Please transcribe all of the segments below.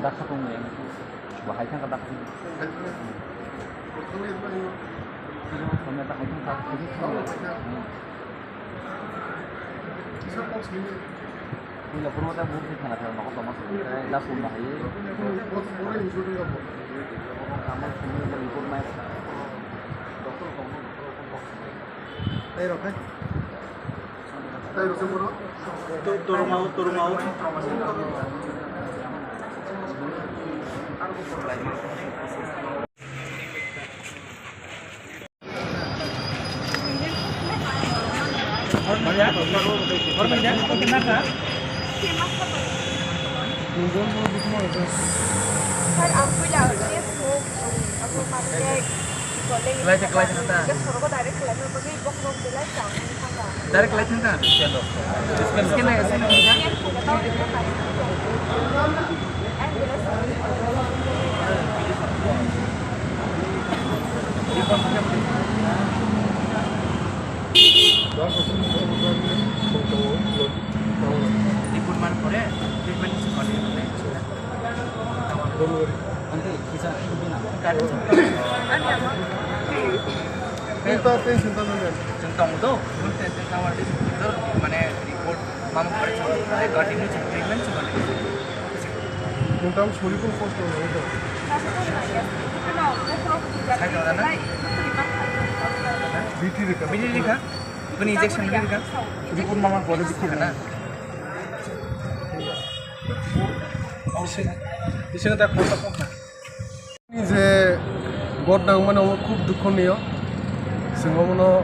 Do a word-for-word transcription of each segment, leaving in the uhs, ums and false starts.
Dakha tong ya. Bahai thang ka dakha. Samya dakha thang ka. Puila purma ta buh thang ka thang ka. Lasu bahai. Tei rok hai. Tei rok se borok. To-, tormao, tormao. Sir, ang puila ang K S mo, ang, ang, ang, Kelaita, kelaita nata. Ke sorogo direct kelaima bagwi bokhorok belai chang thangkha. Direct kelaita nata. Scan na, scan na. Scan khaina tawlwi bokhai. Report man pore, treatment se kore. Ani ama. Ani ama. Tei ta tei sinta nang. Chwng tong do, chwng tei tei tower district mane report mama pore chwng continue chwng treatment chwng continue. Nung tam suri kun post nang do. Sai tong na? B T rika. B T rika. Bini injection rika. Report mama pore B T rika. Isi na ta kota kota. Je god nang mano khub dukho niyo, chwng omono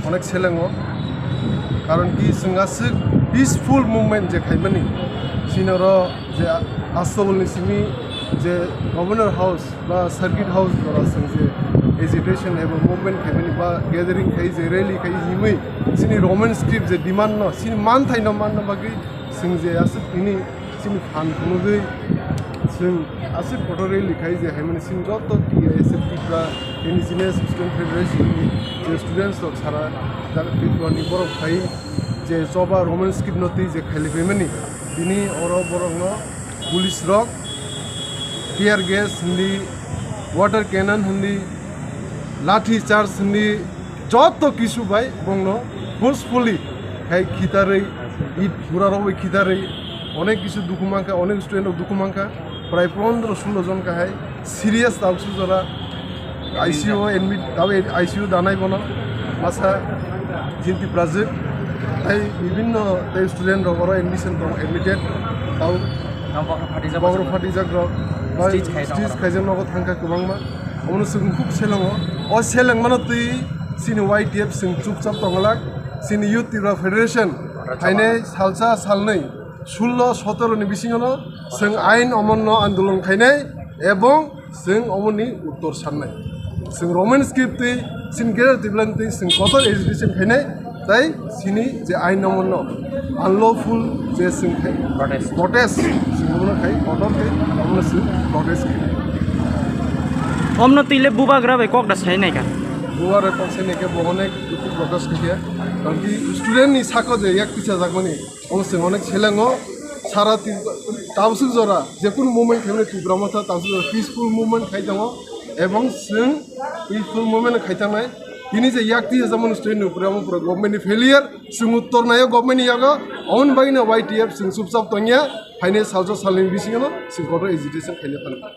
onek selengo, karon ki chwng aswk peaceful movement je khaimani, chini oro je Astabulni simi je Governor House ba Circuit House jora chwng je agitation eba movement khaimani ba gathering khai je rally khai himwi chini Roman script je demand no chini manthai no manna bagwi chwng je aswk hini chini phan phunugwi chwng aswk photo rally khai je hai mani chini joto T I S F Tipra Indigenous Student Federation ni je students rok sara jaga Tripura ni borok khai je choba Roman script no twi je khailai phaimani bini oro borok no police rok tear gas hindi, water cannon hindi, lathi charge hindi, joto kisu bai bongno forcefully khai khitarwi, it pura rok bai khitarwi, onek kisu dukhu mankha, onek student rok dukhu mankha, prai pondro sulo jon kahai serious tabuk sujora I C U o admit, tabuk I C U danai bono masa jinti prazwk, tai bibinno tai student rok oro admission tong admitted, tabuk Nang bokhorok phatijak bokhorok phatijak rok, bai stitch khai stitch tongo. Khaijak nogo thangkha kwbangma. Omono chwng khub selengo. O selengmano twi chini Y T F chwng chupchap tonglak. Chini Youth Tripura Federation phainai salsa salnwi, sullo sotoro ni bisingono chwng ain omonno andolon khainai ebong Chwng omoni uttor sannai. Chwng Roman script twi, chini Greater Tipraland twi chwng kotor agitation khainai, tai chini je ain omonno unlawful je chwng khai protest, protest, chwng omono khai kotor khe omono chwng protest khainai. Omno twi le bubagra bai kok da sai nai kha. Bubagra kok sai nai khe bo onek dukhu protest khaikhe. Tamni student ni sako je yak tisajakmani. Omo chwng onek selengo sara Tri-, tabswk jora jekunu movement khaimani Tipra Motha tabswk jora peaceful movement khai tongo ebong chwng peaceful movement khai tangnai. Tini je yak twi jamani student ni upre omo pura government ni failure, chwng uttor naio government ni yago, omoni bagwino Y T F chwng chupchap tongya, phainai salsa salni bisingono chwng kotor agitation khaina thangkha.